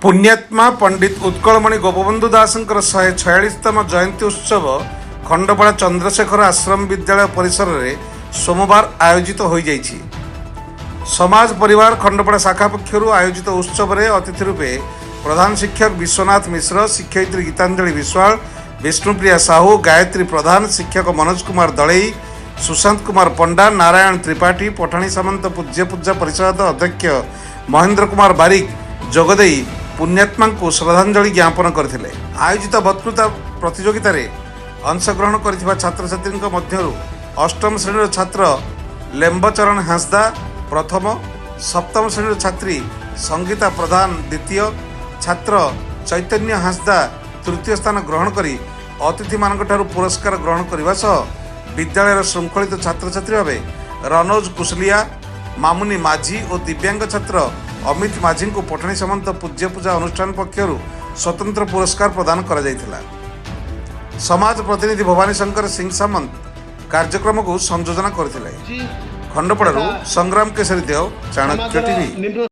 ପୁଣ୍ୟାତ୍ମା ପଣ୍ଡିତ ଉତ୍କଳମଣି ଗୋପବନ୍ଧୁ ଦାସଙ୍କର 146ତମ ଜୟନ୍ତୀ ଉତ୍ସବ ଖଣ୍ଡପଡ଼ା ଚନ୍ଦ୍ରଶେଖର ଆଶ୍ରମ ବିଦ୍ୟାଳୟ ପରିସରରେ ସୋମବାର ଆୟୋଜିତ ହୋଇଯାଇଛି। ସମାଜ ପରିବାର ଖଣ୍ଡପଡ଼ା ଶାଖା ପକ୍ଷରୁ ଆୟୋଜିତ ଉତ୍ସବରେ ଅତିଥି ରୂପେ ପ୍ରଧାନ ଶିକ୍ଷକ ବିଶ୍ୱନାଥ ମିଶ୍ର, ଶିକ୍ଷୟିତ୍ରୀ ଗୀତାଞ୍ଜଳି ବିଶ୍ୱାଳ, ବିଷ୍ଣୁପ୍ରିୟା ସାହୁ, ଗାୟତ୍ରୀ ପ୍ରଧାନ, ଶିକ୍ଷକ ମନୋଜ କୁମାର ଦଳେଇ, ସୁଶାନ୍ତ କୁମାର ପଣ୍ଡା, ନାରାୟଣ ତ୍ରିପାଠୀ, ପଠାଣି ସାମନ୍ତ ପୂଜ୍ୟ ପୂଜା ପରିଷଦ ଅଧ୍ୟକ୍ଷ ମହେନ୍ଦ୍ର କୁମାର ବାରିକ ଯୋଗଦେଇ ପୁଣ୍ୟାତ୍ମାଙ୍କୁ ଶ୍ରଦ୍ଧାଞ୍ଜଳି ଜ୍ଞାପନ କରିଥିଲେ। ଆୟୋଜିତ ବକ୍ତୃତା ପ୍ରତିଯୋଗିତାରେ ଅଂଶଗ୍ରହଣ କରିଥିବା ଛାତ୍ରଛାତ୍ରୀଙ୍କ ମଧ୍ୟରୁ ଅଷ୍ଟମ ଶ୍ରେଣୀର ଛାତ୍ର ଲେମ୍ବଚରଣ ହାଁସଦା ପ୍ରଥମ, ସପ୍ତମ ଶ୍ରେଣୀର ଛାତ୍ରୀ ସଙ୍ଗୀତା ପ୍ରଧାନ ଦ୍ୱିତୀୟ, ଛାତ୍ର ଚୈତନ୍ୟ ହାଁସଦା ତୃତୀୟ ସ୍ଥାନ ଗ୍ରହଣ କରି ଅତିଥିମାନଙ୍କଠାରୁ ପୁରସ୍କାର ଗ୍ରହଣ କରିବା ସହ ବିଦ୍ୟାଳୟର ଶୃଙ୍ଖଳିତ ଛାତ୍ରଛାତ୍ରୀ ଭାବେ ରନୋଜ କୁଶଲିଆ, ମାମୁନି ମାଝୀ ଓ ଦିବ୍ୟାଙ୍ଗ ଛାତ୍ର ଅମିତ ମାଝୀଙ୍କୁ ପଠାଣି ସାମନ୍ତ ପୂଜ୍ୟ ପୂଜା ଅନୁଷ୍ଠାନ ପକ୍ଷରୁ ସ୍ୱତନ୍ତ୍ର ପୁରସ୍କାର ପ୍ରଦାନ କରାଯାଇଥିଲା। ସମାଜ ପ୍ରତିନିଧି ଭବାନୀ ଶଙ୍କର ସିଂ ସାମନ୍ତ କାର୍ଯ୍ୟକ୍ରମକୁ ସଂଯୋଜନା କରିଥିଲେ। ଖଣ୍ଡପଡ଼ାରୁ ସଂଗ୍ରାମ କେଶରୀ ଦେଓ, ଚାଣକ୍ୟ ଟିଭି। ନିମ୍ନ